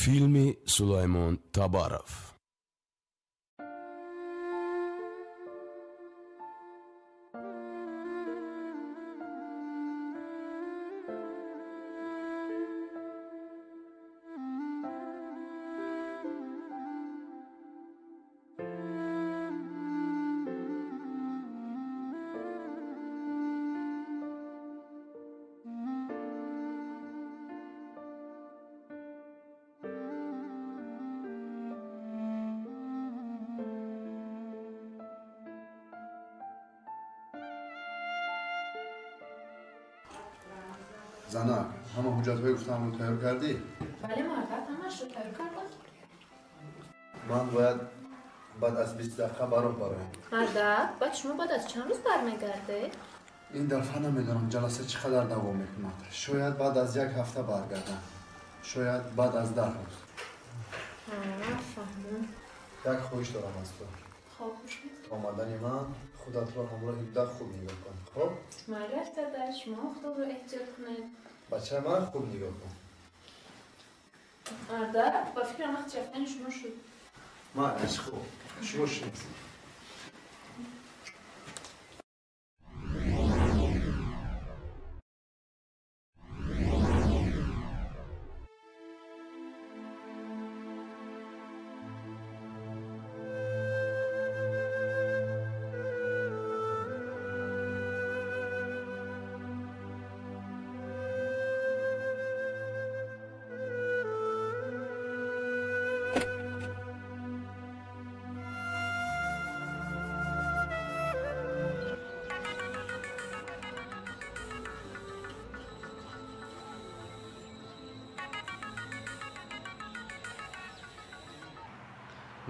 Филми Сулаймон Табаров. Занак, ҳама ҳуҷҷатҳои гуфтаамро тайёр кардӣ? Бале, мардак, ҳамаашро тайёр кардам. Ман бояд баъд аз 20 дақиқа ба роҳ бароям. Мардак, баъд шумо баъд аз чанд рӯз бармегардед? Ин дафъа намедонам ҷаласа чӣ қадар давом мекунад. Шояд баъд аз як ҳафта баргардам. Шояд баъд аз 10 рӯз. Фаҳмам. Як хоҳиш дорам аз ту. Хоб. То омадани ман худатро ҳамроҳи кӯдак хуб нигоҳ кун. Хоб? Майли, дада, шумо худро эҳтиёт кунед. Бачаи ман хуб нигоҳ кун. Мардак, ба фикрам вақти рафтани шумо шуд. Майли, хуб. Шумо шунед.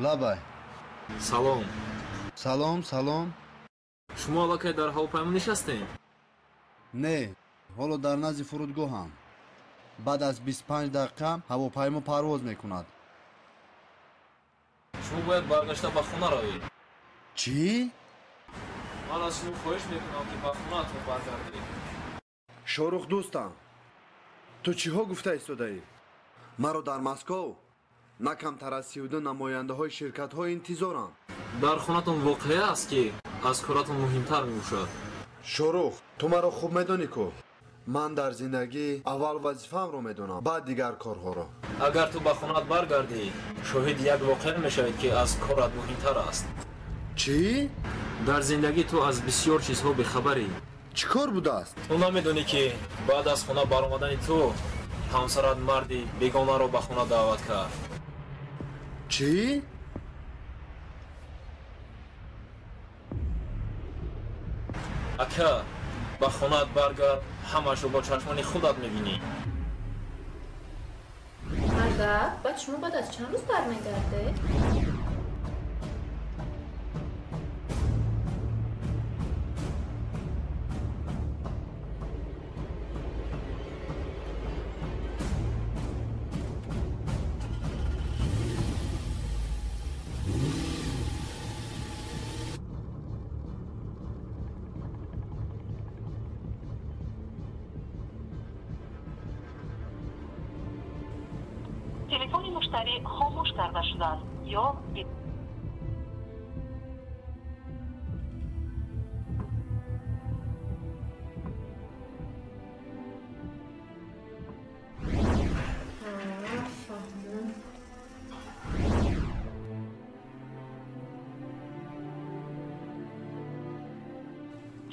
Лабай. Салом. Салом, салом. Шумо аллакай дар ҳавопаймо нишастед? Не, ҳоло дар назди фурудгоҳам. Баъд аз 25 дақиқа ҳавопаймо парвоз мекунад. Шумо бояд баргашта ба хона равед. Чӣ? Ман аз шумо хоҳиш мекунам, ки ба хонаатон баргардед. Шорух дӯстам, ту чиҳо гуфта истодаӣ? Маро дар Москов на камтар аз 32 намояндаҳои ширкатҳо интизоранд. Дар хонатон воқеа аст, ки аз коратон муҳимтар мебошад. Шорух, ту маро хуб медонӣ ку. Ман дар зиндагӣ аввал вазифаамро медонам, баъд дигар корҳоро. Агар ту ба хонаат баргардӣ, шоҳиди як воқеа мешавед, ки аз корат муҳимтар аст. Чӣ? Дар зиндагӣ ту аз бисёр чизҳо бехабарӣ. Чӣ кор будааст? Ту намедонӣ, ки баъд аз хона баромадани ту ҳамсарат марди бегонаро ба хона даъват кард. Чӣ? Ака, ба хонаат баргард, ҳамаашро бо чашмони худат мебинӣ. Мардак, баъд шумо баъд аз чанд рӯз бармегардед? Телефони муштарӣ хомӯш карда шудааст ё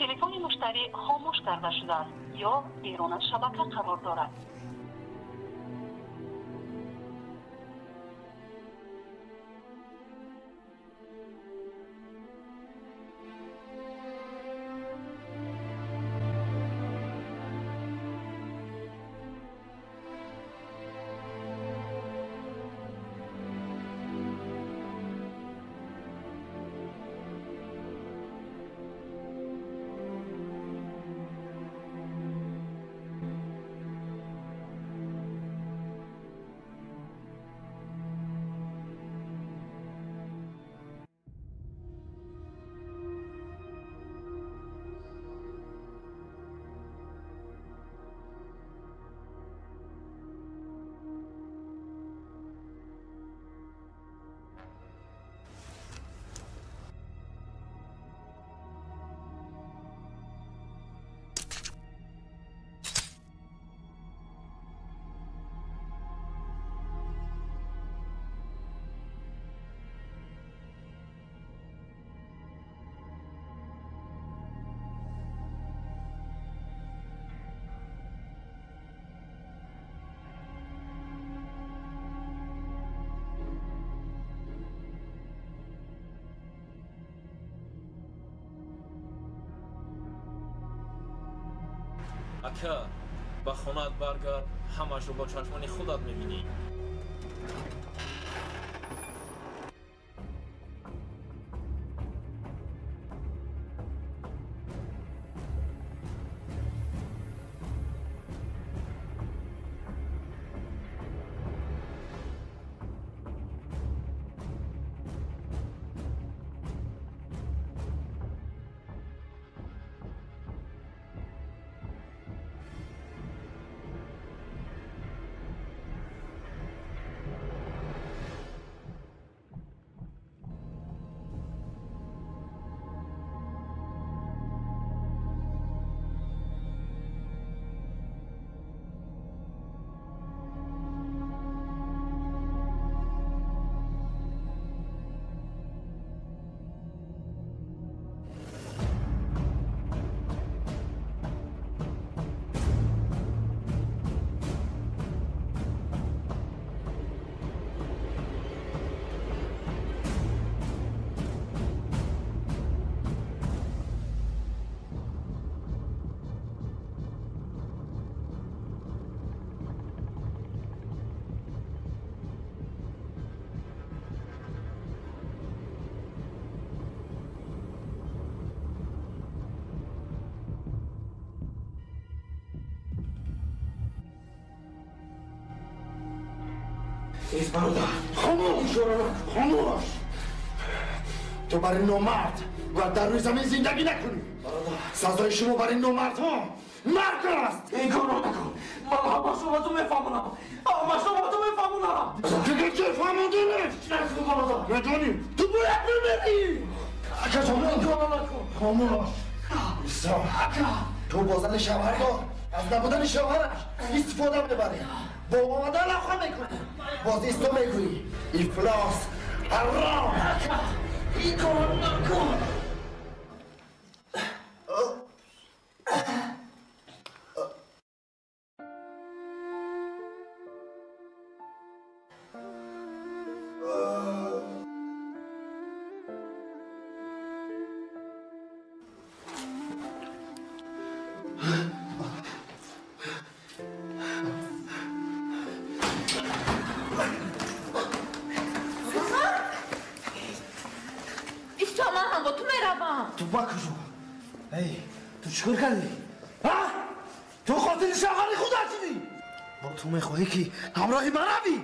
телефони муштарӣ хомӯш карда шудааст ё берун аз шабака қарор дорад. Ака, ба хонаат баргард, ҳамаашро бо чашмони худат мебинӣ. Эй, бародар, хомӯш, хомӯш. Ту барои номард бояд дар рӯи замин зиндагӣ накунӣ. Сазои шумо барои номардҳо марг аст. Ин корро накун. Ман ҳамашро ба ту мефаҳмонам. Ҳамашро ба ту мефаҳмонам. Дигар чӣ фаҳмондӣ? Накун, бародар. Медонӣ, ту бояд бимирӣ. Ака, ин корро накун. Хомӯш. Исо, ту бо зани шавҳардор аз набудани шавҳараш истифода мебарӣ. Бо омадан лавха мекунӣ. Боз исто мегӯӣ. Ифлос, ҳаром. Ин корро накун. Ту ба куҷо? Эй, ту чӣ кор кардӣ? Ту қотили шавҳари худат шудӣ. Бо ту мехоҳӣ ки ҳамроҳи ман равӣ?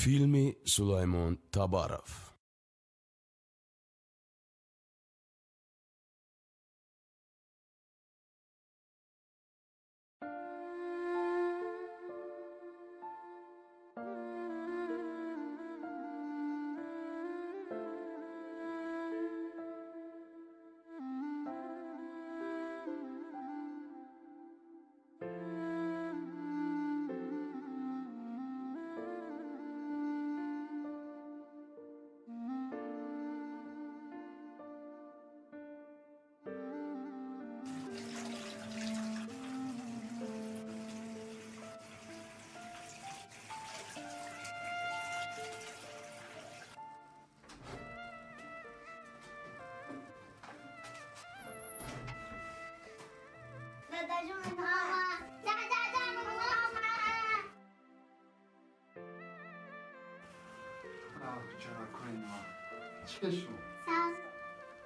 Филми Сулаймон Табаров.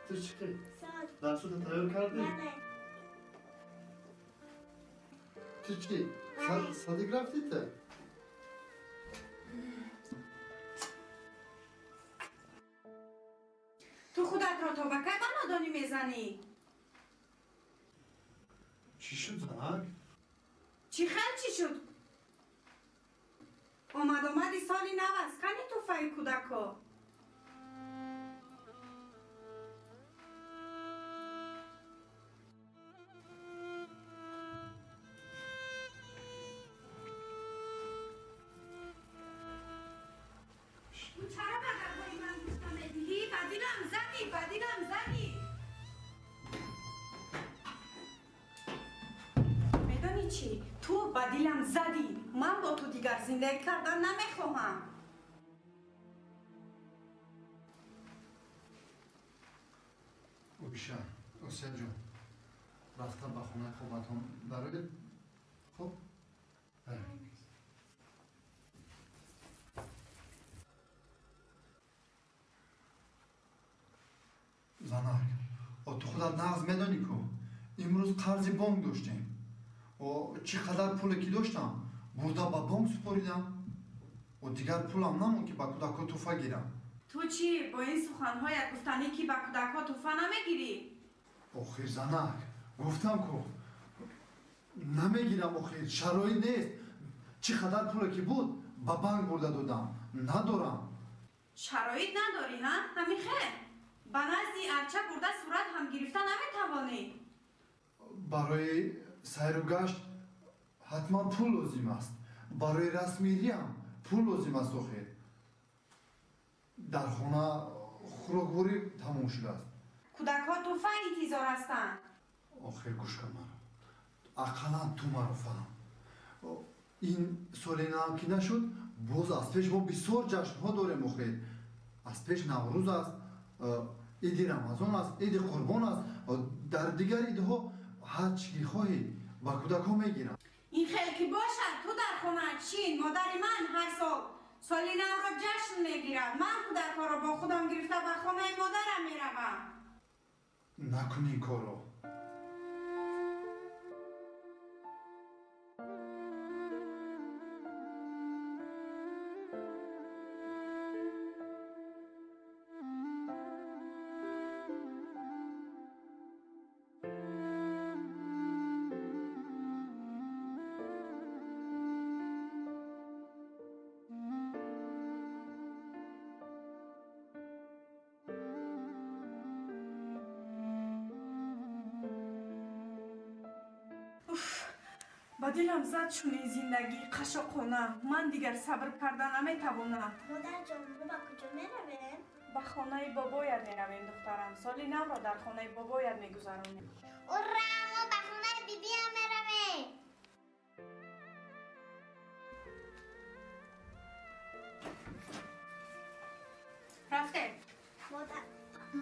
Ту чӣ хел? Дарсото тайёр кардӣ? Ту чӣ? Садик рафтӣ та? Ту худатро то ба кай ба нодонӣ мезанӣ? Чӣ шуд, занак? Чӣ хел чӣ шуд? Омад-омади соли нав аст, кани тӯҳфаи кӯдако? Чаро ба гапҳои ман гӯш намедиҳӣ? Ба дилам задӣ, ба дилам задӣ. Медонӣ чӣ? Ту ба дилам задӣ. Ман бо ту дигар зиндагӣ кардан намехоҳам. Обиша, Осияҷон, рафта ба хонаи хобатон дароед. Хуб? Занак, о ту худат нағз медонӣ ку, имрӯз қарзи бонк доштем. О чӣ қадар пуле ки доштам, бурда ба бонк супоридам. О дигар пулам намонд ки ба кӯдакҳо тӯҳфа гирам. Ту чӣ бо ин суханҳоят гуфтанӣ ки ба кӯдакҳо тӯҳфа намегирӣ? Охир занак, гуфтам ку, намегирам охир, шароит нест. Чӣ қадар пуле ки буд, ба банк бурда додам. Надорам. Шароит надорӣ, ҳа? Ҳамин хел? Ба назди арча бурда сурат ҳам гирифта наметавонӣ. Барои сайру гашт ҳатман пул лозим аст. Барои расмгириам пул лозим аст охир. Дар хона хӯрокворӣ тамом шудааст. Кӯдакҳо тӯҳфа интизор ҳастанд. Охир гӯш кун маро. Ақаллан ту маро фаҳм. Ин соли нав ки нашуд, боз аз пеш мо бисёр ҷашнҳо дорем охир. Аз пеш Наврӯз аст, иди Рамазон аст, иди Қурбон аст. Дар дигар идҳо ҳар чӣ ки хоҳӣ ба кӯдакҳо мегирам. Ин хел ки бошад, ту дар хона чин. Модари ман ҳар сол соли навро ҷашн мегирад. Ман кӯдакҳоро бо худам гирифта ба хонаи модарам меравам. Накун ин корро. Ба дилам зад чунин зиндагии қашоқона. Ман дигар сабр карда наметавонам. Модарҷон, мо ба куҷо меравем? Ба хонаи бобоят меравем, духтарам. Соли навро дар хонаи бобоят мегузаронем. Ура, мо ба хонаи бибиям меравем. Рафтем.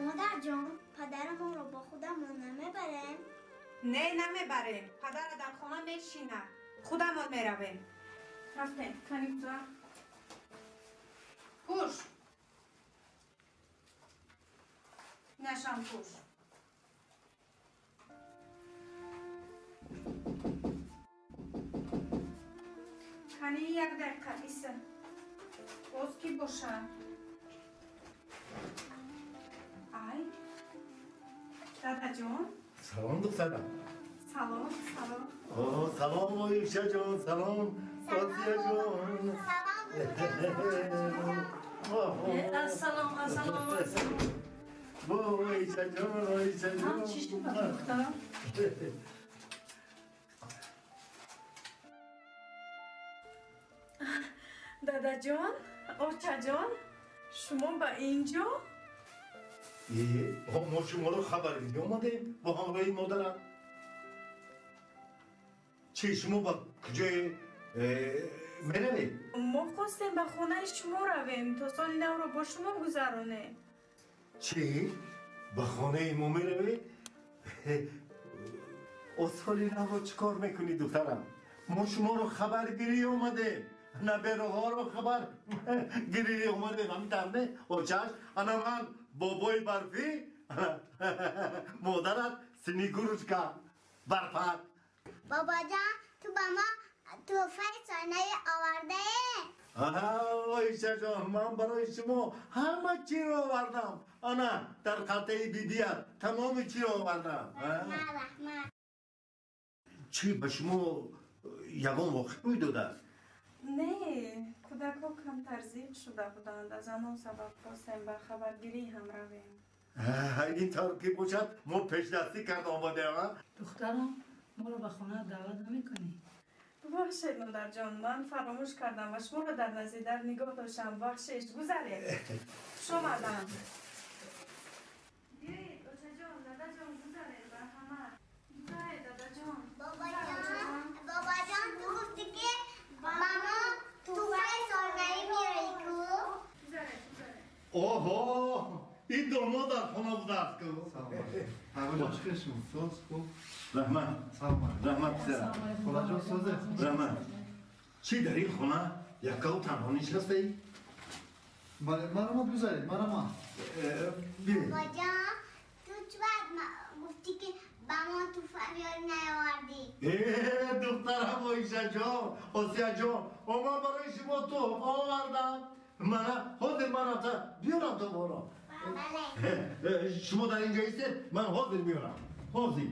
Модарҷон, падарамонро бо худамон намебарем? Не, намебарем. Падара дар хона мешинад. Худамон меравем. Рафтем. Кани гузар. Пӯш. Нашам пӯш. Кани як дақиқа иса. Боз кӣ бошад? Ай, дадаҷон. Салом, духтарам. Салом, салом. Салом, Оишаҷон, салом, Осияҷон. Ассалом, ассалом. Оишаҷон, Оишаҷон. Чӣ шуд, духтарам? Дадаҷон, очаҷон, шумо ба инҷо? Мо шуморо хабаргирӣ омадем бо ҳамроҳи модарам. Чӣ, шумо ба куҷое меравед? Мо хостем ба хонаи шумо равем, то соли навро бо шумо гузаронем. Чӣ? Ба хонаи мо меравед? О, соли навро чӣ кор мекунӣ, духтарам? Мо шуморо хабаргирӣ омадем. Набераҳоро хабар гирӣ омадем. Ҳамин тавр не, очаш? Ана ман бобои барфӣ, модарат Снегурочка барфак. Бобоҷон, ту ба мо тӯҳфаи соли овардаӣ? Оишаҷон, ман барои шумо ҳама чиро овардам. Ана дар қалтаи бибият тамоми чиро овардам. Раҳмат. Чӣ, ба шумо ягон воқеа рӯй додааст? Не, кӯдакҳо камтар зиқ шуда буданд. Аз ҳамон сабаб хостем ба хабаргирӣ ҳам равем. Ин тавр ки бошад, мо пешдастӣ карда омадем. Духтарам, моро ба хона даъват намекунӣ? Бубахшед, модарҷон, ман фаромӯш кардам ва шуморо дар назди дар нигоҳ доштам. Бахшиш, гузаред. Хуш омадам. Биёед, очаҷон, дадаҷон, гузаред, марҳамат. Гузаред, дадаҷон. Бобоҷон, ту гуфтӣ ки ба мо тӯҳфаи солнавӣ меорӣ ку? Гузаред, гузаред. Оҳо, ин домод дар хона будааст ку. Тағоҷон, чӣ хел шумо? Соз, хуб? Раҳмат. Салом. Раҳмат, писарам. Холаҷон, созе? Раҳмат. Чӣ дар ин хона яккаву танҳо нишастаӣ? Бале, марҳамат, гузаред, марҳамат. Бобоҷон, ту чӣ вақт гуфтӣ ки ба мо тӯҳфа биёрӣ наовардӣ? Духтарам Оишаҷон, Осияҷон, ман барои шумо тӯҳфа овардам. Мана ҳозир ман рафта биёрам тӯҳфаро. Шумо дар инҷо истед, ман ҳозир меорам. Ҳозир.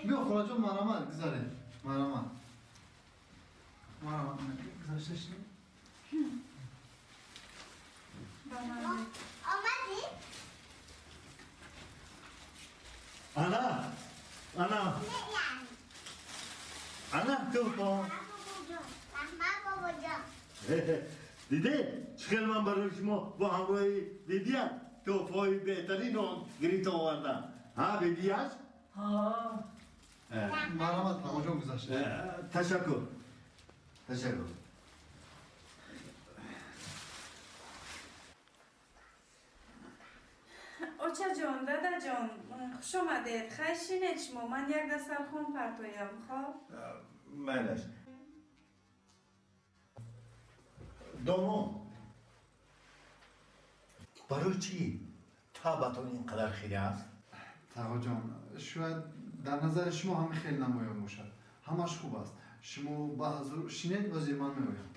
Биё, холаҷон, марҳамат, гузаред. Марҳамат. Марҳамат, гузашта шуд. Омадӣ? Ана, ана. Ана тӯҳфа. Раҳмат, бобоҷон. Дидед, чӣ хел ман барои шумо бо ҳамроҳи бибият тӯҳфаҳои беҳтаринро гирифта овардам. Ҳа, бибияш? Марҳамат, тағоҷон, гузашта. Ташаккур. Ташаккур. Очаҷон, дадаҷон, хуш омадед. Хайр, шинед шумо, ман як дастархон партоям, хоб? Майлаш. Домод, барои чӣ табатон ин қадар хеле аст? Тағоҷон, шояд дар назари шумо ҳамин хеле намоён бошад. Ҳамаш хуб аст. Шумо ба ҳузур шинед, ҳозир ман меоям.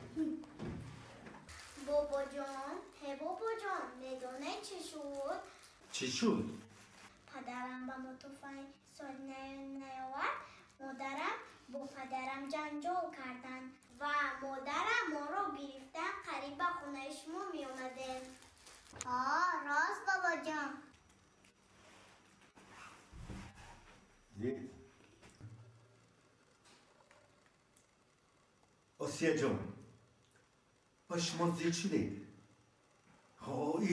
Бобоҷон, ҳе бобоҷон, медонед чӣ шуд? Чӣ шуд? Падарам ба мо тӯҳфаи соли наовард. Модарам бо падарам ҷанҷол карданд ва модарам моро гирифта қариб ба хонаи шумо меомадем. Ҳо, рост, бобоҷон. Осияҷон, ба шумо зиқ шудед?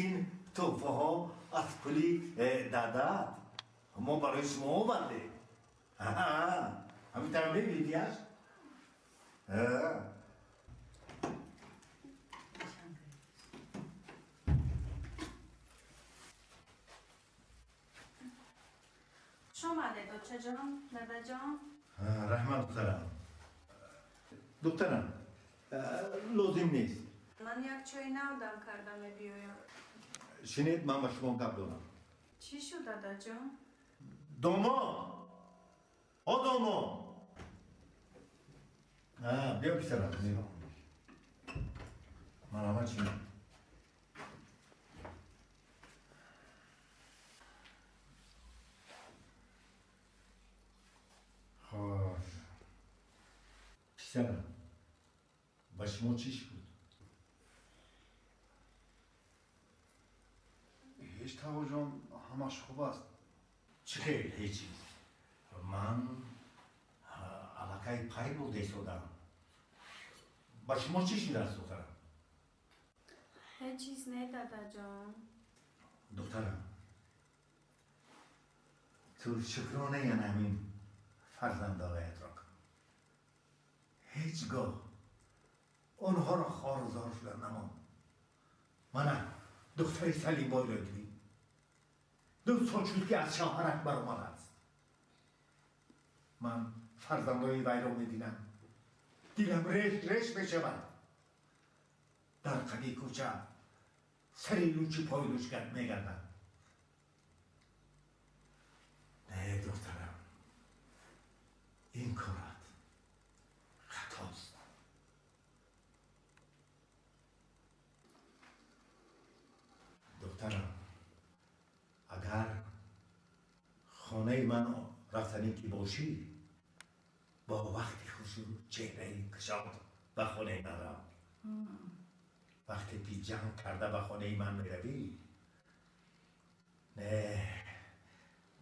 Ин тӯҳфаҳо аз пули дадат мо барои шумо овардем. Ҳамин тавр мебинияш? Хуш омадед, очаҷон, дадаҷон. Раҳмат, духтарам. Духтарам, лозим нест. Ман як чойи нав дам карда мебиёям. Шинед, ман ба шумо гап дорам. Чӣ шуд, дадаҷон? Домод! Домод! О, домод! Биё писарам. Марҳамат чӣ? Хош. Писарам, ба шумо чӣ шуд? Ҳеҷ тағоҷон, ҳамаш хуб аст. Чӣ хел ҳеҷ чиз? Ман аллакай пай бурда истодам. Ба шумо чӣ шудааст, духтарам? Ҳеҷ чиз не, дадаҷон. Духтарам, ту шукронаи ана ҳамин фарзандонаятро кун. Ҳеҷ гоҳ онҳоро хорузор шуда намон. Мана духтари Салимбойро дидӣ. 2 сол шуд ки аз шавҳараш баромадааст. Ман фарзандои вайро мединам. Дилам реш реш мешавад. Дар қади кӯча сари лучи пои луч мегардад. Не, духтарам, ин корат хатост. Духтарам, агар хонаи ман рафтанӣ ки бошӣ, бо вақти хушу чеҳраи кушод ба хонаи ман рав. Вақте ки ҷанг карда ба хонаи ман меравӣ, не,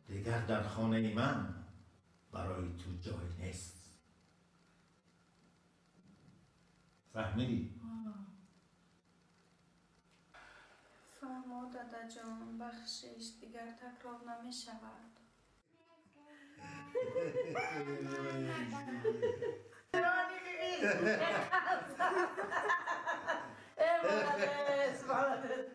дигар дар хонаи ман барои ту ҷой нест. Фаҳмидӣ? Фаҳмо, дадаҷон, бахшиш, дигар такрор намешавад. Молодец, молодец.